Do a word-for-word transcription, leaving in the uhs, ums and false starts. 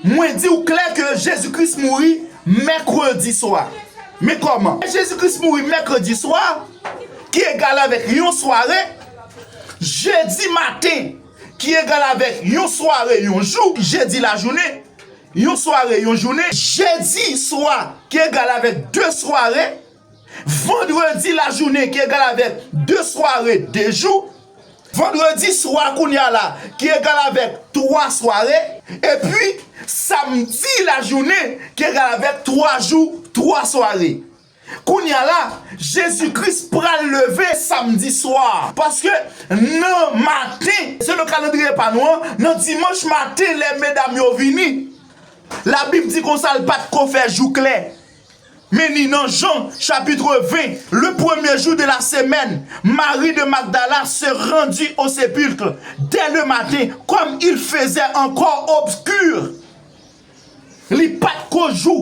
Mwen di w klè ke Jezi Kris mouri mèkredi swa. Men kòman? Jezi Kris mouri mèkredi swa, ki egal avèk yon sware, jedi maten, ki egal avèk yon sware, yon jou, jedi lajounen, yon sware, yon jounen, jedi swa, ki egal avèk de sware, vandredi lajounen, ki egal avèk de sware, de jou, vandredi swa kounye a la, ki egal avèk twa sware, epi samdi lajounen, ki egal avèk twa jou, twa sware. Kounye a la, Jezi Kris pral leve samdi swa. Paske nan maten, selon kalandriye pa nou an, nan dimanch maten, lè medam yo vini, Labib di konsa, l pa t ko fè jou klè. Men ni nan Jean, chapitre vingt, le premier jour de la semaine, Marie de Magdala se rendit au sépulcre dès le matin, comme il faisait encore obscur. Li pa t ko jou